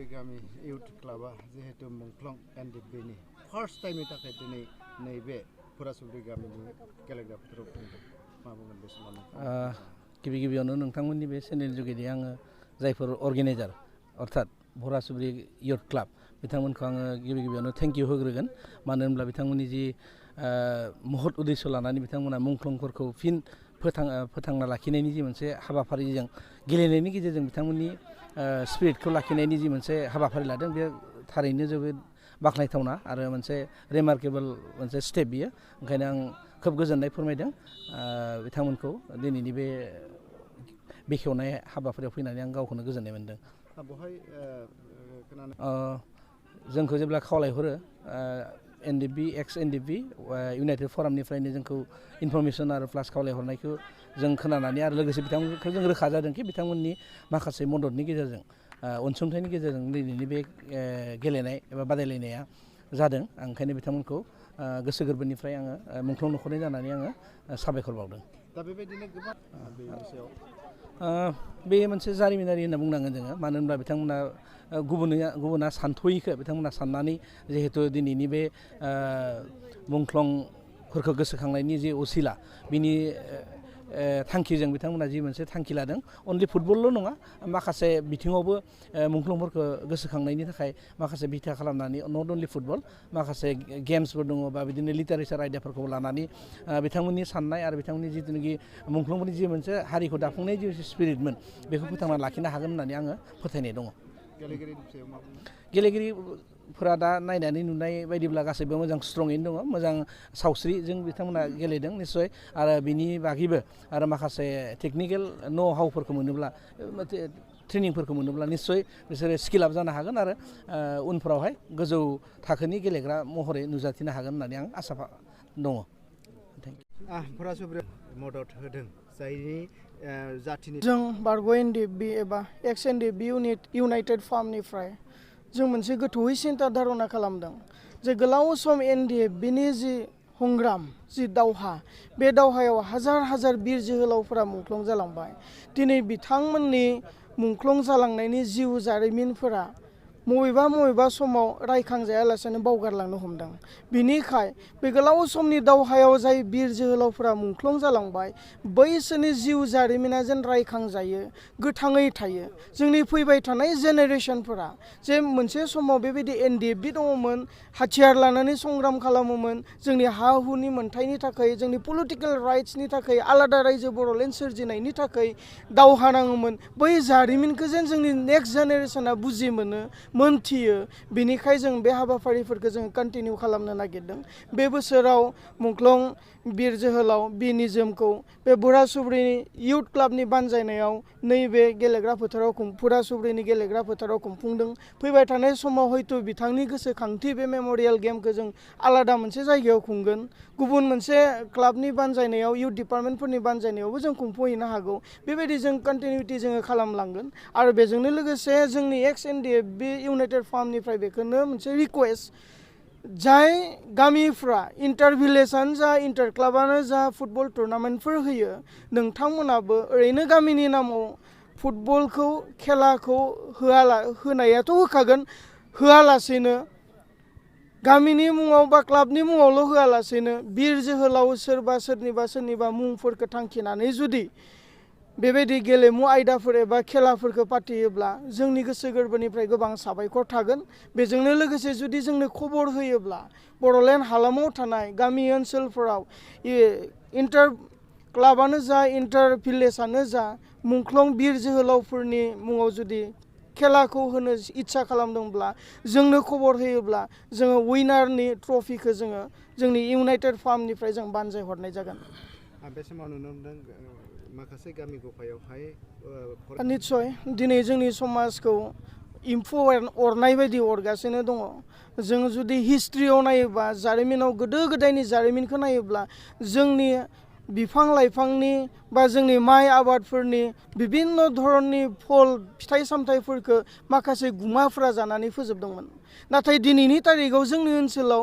फुरासुब्रि गामि इउथ क्लाबा जिहेतु मुंख्लं NDFB नि फार्स्ट टाइमनि थाखाय दिनै नैबे फुरासुब्रि गामिनि गेलेग्रा फोथाराव खुंदों मा बुंगोन बे समाव गिबियावनो नोंथांमोननि बे चेनेल जुगेदि आङो जायफोर अर्गेनाइजार अर्थात फुरासुब्रि इउथ क्लाब बिथांमोनखौ आङो गिबियावनो थेंक इउ होग्रोगोन मानो होनब्ला बिथांमोननि जि महत उद्देश्य लानानै बिथांमोना मुंख्लंफोरखौ फिन फोथांना लाखिनायनि जि मोनसे हाबाफारिजों गेलेनायनि गेजेरजों बिथांमोननि स्पिरिटखौ लाखिनायनि जि मोनसे हाबाफारि लादों बे थारैनो जोबोद बाख्नायथावना आरो मोनसे रिमार्केबल मोनसे स्टेप बियो ओंखायनो आं खोब गोजोननाय फोरमायदों बिथांमोनखौ दिनैनि बे बेखेवनाय हाबाफारियाव फैनानै आं गावखौनो गोजोननाय मोनदों जोंखौ जेब्ला खावलायहरो NDFB एक्स NDFB इउनाइटेड फरामनिफ्रायनो जोंखौ इनफरमेसन आरो प्लास खावलायहरनायखौ जों खोनानानै आरो लोगोसे बिथांमोनखौ जों रोखा जादोंखि बिथांमोननि माखासे मददनि गेजेरजों अनसुंथाइनि गेजेरजों दिनैनि बे गेलेनाय एबा बादायलायनाया जादों ओंखायनो बिथांमोनखौ गोसो गोरबोनिफ्राय आङो मुंख्लं न'खरनि जानानै आङो साबायखर बावदों दा बेबायदिनो गोबां बेनि सायाव बे मोनसे जारिमिनारि होनना बुंनांगोन जोङो मानो होनब्ला बिथांमोना गुबुना सानथ'यैखो बिथांमोना साननानै जिहेतु दिनैनि बे मुंख्लंफोरखौ गोसोखांनायनि जे असिला बिनि थांखिजों बिथांमोना जि मोनसे थांखि लादों अनलि फुटबलल' नङा माखासे बिथिङावबो मुंख्लंफोरखौ गोसोखांनायनि थाखाय माखासे बिथा खालामनानै नट अनलि फुटबल माखासे गेम्सफोर दङ बा बिदिनो लिटारेचार आयदाफोरखौ लानानै बिथांमोननि साननाय आरो बिथांमोननि जिथुनाखि मुंख्लंफोरनि जि मोनसे हारिखौ दाफुंनाय जि स्पिरिटमोन बेखौ फोथांना लाखिनो हागोन होननानै आङो फोथायनाय दङ गेलेगिरिफोरा दा नायनानै नुनाय बायदिब्ला गासैबो मोजां स्ट्रङैनो दङ मोजां सावस्रिजों बिथांमोना गेलेदों निस्सय आरो बिनि बागैबो आरो माखासे टेकनिकेल न' हाउफोरखौ मोनोब्ला ट्रेनिंफोरखौ मोनोब्ला निस्सय बिसोरो स्किल आप जानो हागोन आरो उनफोरावहाय गोजौ थाखोनि गेलेग्रा महरै नुजाथिनो हागोन होननानै आं आसा दङ फुरासुब्रि मदद होदों जायनि जाथिनि जों बारग' NDFB एबा एक्स NDFB इउनाइटेड फार्मनिफ्राय जों मोनसे गोथौयै सिन्था धारना खालामदों जे गोलाव सम NDFBनि जि हंग्राम जि दावहा बे दावहायाव हाजार बिर जोहोलावफोरा मुंख्लं जालांबाय दिनै बिथांमोननि मुंख्लं जालांनायनि जिउ जारिमिनफोरा मबेबा समाव रायखांजायालासेनो बावगारलांनो हमदों बिनिखाय बे गोलाव समनि दावहायाव जाय बिर जोहोलावफोरा मुंख्लं जालांबाय बैसोरनि जिउ जारिमिना जेन रायखांजायो गोथाङै थायो जोंनि फैबाय थानाय जेनेरेसनफोरा जे मोनसे समाव बेबायदि NDFB दङमोन हाथियार लानानै संग्राम खालामोमोन जोंनि हा हुनि मोन्थायनि थाखाय जोंनि पलिटिकेल राइट्सनि थाखाय आलादा रायजो बर'लेण्ड सोरजिनायनि थाखाय दावहा नाङोमोन बै जारिमिनखौ जेन जोंनि नेक्स्ट जेनेरेसना बुजि मोनथियो बेनिखाय जों बे हाबाफारिफोरखौ जों कन्टिनिउ खालामनो नागिरदों बे बोसोराव मुंख्लं बिर जोहोलाव D Nijwमखौ बे फुरासुब्रि इउथ क्लाबनि बानजायनायाव नैबे गेलेग्रा फोथाराव फुरासुब्रिनि गेलेग्रा फोथाराव खुंफुंदों फैबाय थानाय समाव हयथ' बिथांनि गोसोखांथि बे मेम'रियेल गेमखौ जों आलादा मोनसे जायगायाव खुंगोन गुबुन मोनसे क्लाबनि बानजायनायाव इउथ डिपार्टमेन्टफोरनि बानजायनायावबो जों खुंफुंहैनो हागौ बेबायदि जों कन्टिनिउटि जोङो खालामलांगोन आरो बेजोंनो लोगोसे जोंनि एक्स NDFB इउनाइटेड फार्मनिफ्राय बेखौनो मोनसे रिक्वेस्ट जाय गामिफ्रा इन्टार भिलेजानो जा इन्टार क्लाबानो जा फुटबल टुर्नामेन्टफोर होयो नोंथांमोनाबो ओरैनो गामिनि नामाव फुटबलखौ खेलाखौ होनायाथ' होखागोन होआलासेनो गामिनि मुङाव बा क्लाबनि मुङावल' होआलासेनो बिर जोहोलाव सोरनिबा मुंफोरखौ थांखिनानै जुदि बेबायदि गेलेमु आयदाफोर एबा खेलाफोरखौ फाथियोब्ला जोंनि गोसो गोरबोनिफ्राय गोबां साबायखर थागोन बेजोंनो लोगोसे जुदि जोंनो खबर होयोब्ला बर'लेण्ड हालामाव थानाय गामि ओनसोलफोराव इन्टार क्लाबानो जा इन्टार भिलेजानो जा मुंख्लं बिर जोहोलावफोरनि मुङाव जुदि खेलाखौ होनो इच्छा खालामदोंब्ला जोंनो खबर होयोब्ला जोङो उइनारनि ट्रफिखौ जोङो जोंनि इउनाइटेड फार्मनिफ्राय जों बानजाय हरनाय जागोन बे समाव नुनो मोनदों माखासे गामि गफायावहाय निस्सय दिनै जोंनि समाजखौ एम्फौ अरनाय बायदि अरगासिनो दङ जों जुदि हिस्ट्रियाव नायोबा जारिमिनाव गोदो गोदायनि जारिमिनखौ नायोब्ला जोंनि बिफां लाइफांनि बा जोंनि माइ आबादफोरनि बिभिन्न धरननि फल फिथाइ सामथाइफोरखौ माखासे गुमाफोरा जानानै फोजोबदोंमोन नाथाय दिनैनि तारिखाव जोंनि ओनसोलाव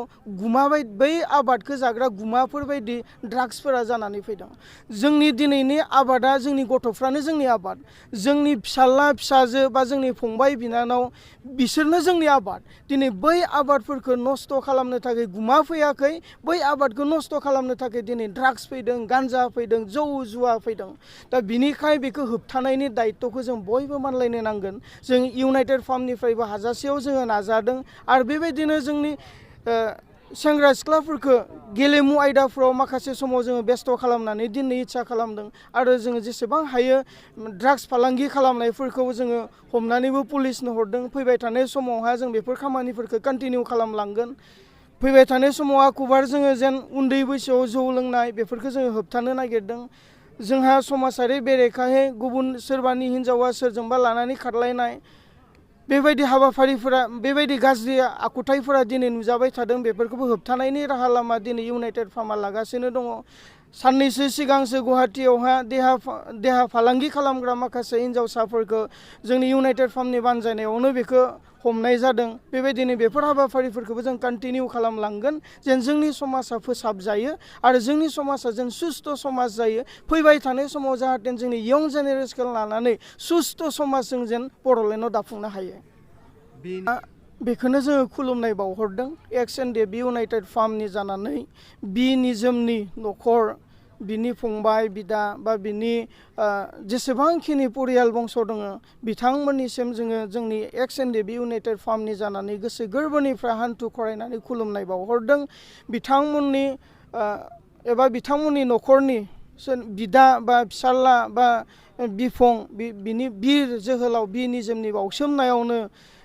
बै आबादखौ जाग्रा गुमाफोर बायदि ड्राग्सफोरा जानानै फैदों जोंनि दिनैनि आबादा जोंनि गथ'फ्रानो जोंनि आबाद जोंनि फिसाला फिसाजो बा जोंनि फंबाय बिनानाव बिसोरनो जोंनि आबाद दिनै बै आबादफोरखौ नस्थ' खालामनो थाखाय गुमा फैयाखै बै आबादखौ नस्थ' खालामनो थाखाय दिनै ड्राग्स फैदों गान्जा फैदों जौ जुवा फैदों दा बिनिखाय बेखौ होबथानायनि दायित्वखौ जों बयबो मानलायनो नांगोन जों इउनाइटेड फार्मनिफ्रायबो हाजासेयाव जोङो नाजादों आरो बेबायदिनो जोंनि सेंग्रा सिख्लाफोरखौ गेलेमु आयदाफ्राव माखासे समाव जोङो बेस्थ' खालामनानै दोननो इच्छा खालामदों आरो जोङो जेसेबां हायो ड्राग्स फालांगि खालामनायफोरखौ जोङो हमनानैबो पुलिसनो हरदों फैबाय थानाय समावहा जों बेफोर खामानिफोरखौ कन्टिनिउ खालामलांगोन फैबाय थानाय समाव आखुबार जोङो जेन उन्दै बैसोआव जौ लोंनाय बेफोरखौ जोङो होबथानो नागिरदों जोंहा समाजारि बेरेखायै गुबुन सोरबानि हिन्जावा सोरजोंबा लानानै खारलायनाय बेबायदि हाबाफारिफोरा बेबायदि गाज्रि आखुथायफोरा दिनै नुजाबाय थादों बेफोरखौबो होबथानायनि राहा लामा दिनै इउनाइटेड फार्मा लागासिनो दङ साननैसो सिगांसो गुवाहाटीयावहा देहा फालांगि खालामग्रा माखासे हिन्जावसाफोरखौ जोंनि इउनाइटेड फार्मनि बानजायनायावनो बेखौ हमनाय जादों बेबायदिनो बेफोर हाबाफारिफोरखौबो जों कन्टिनिउ खालामलांगोन जेन जोंनि समाजा फोसाबजायो आरो जोंनि समाजा जेन सुस्थ' समाज जायो फैबाय थानाय समाव जाहाथे जोंनि यं जेनेरेसनखौ लानानै सुस्थ' समाजजों जेन बड'लेण्डआव दाफुंनो हायो बेखौनो जोङो खुलुमनाय बावहरदों एक्स एनडिएफबि इउनाइटेड फार्मनि जानानै बि निजोमनि न'खर बिनि फंबाय बिदा बा बिनि जेसेबांखिनि परियाल बंस दङ बिथांमोननिसिम जोङो जोंनि एक्स एनडिएफबि इउनाइटेड फार्मनि जानानै गोसो गोरबोनिफ्राय हान्थु खरायनानै खुलुमनाय बावहरदों बिथांमोननि एबा बिथांमोननि न'खरनि बिदा बा फिसाला बा बिफं बिनि बिर जोहोलाव बि निजोमनि बावसोमनायावनो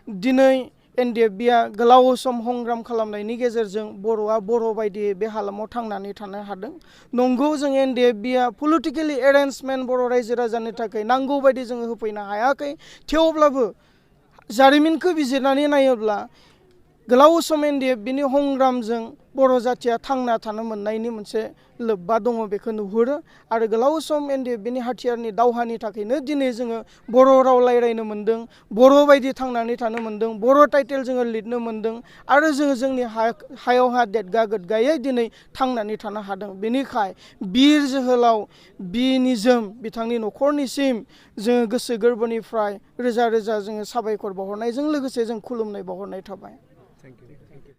दिनै एनडिएफबिआ गोलाव सम संग्राम खालामनायनि गेजेरजों बर'आ बर' बायदियै बे हालामाव थांनानै थानो हादों नंगौ जों एनडिएफबिआ पलिटिकेलि एरेन्जमेन्ट बर' रायजो राजानि थाखाय नांगौ बायदि जोङो होफैनो हायाखै थेवब्लाबो जारिमिनखौ बिजिरनानै नायोब्ला गोलाव सम एनडिएफबिनि संग्रामजों बर' जाथिया थांना थानो मोननायनि मोनसे लोब्बा दङ बेखौ नुहुरो आरो गोलाव सम एनडिएफबिनि हाथियारनि दावहानि थाखायनो दिनै जोङो बर' राव रायज्लायनो मोन्दों बर' बायदि थांनानै थानो मोन्दों बर' टाइटेल जोङो लिरनो मोन्दों आरो जोङो जोंनि हायावहा देदगा गोदगायै दिनै थांनानै थानो हादों बेनिखाय बिर जोहोलाव बि निजोम बिथांनि न'खरनिसिम जोङो गोसो गोरबोनिफ्राय रोजा रोजा जोङो साबायखर बावहरनायजों लोगोसे जों खुलुमनाय बावहरनाय थाबाय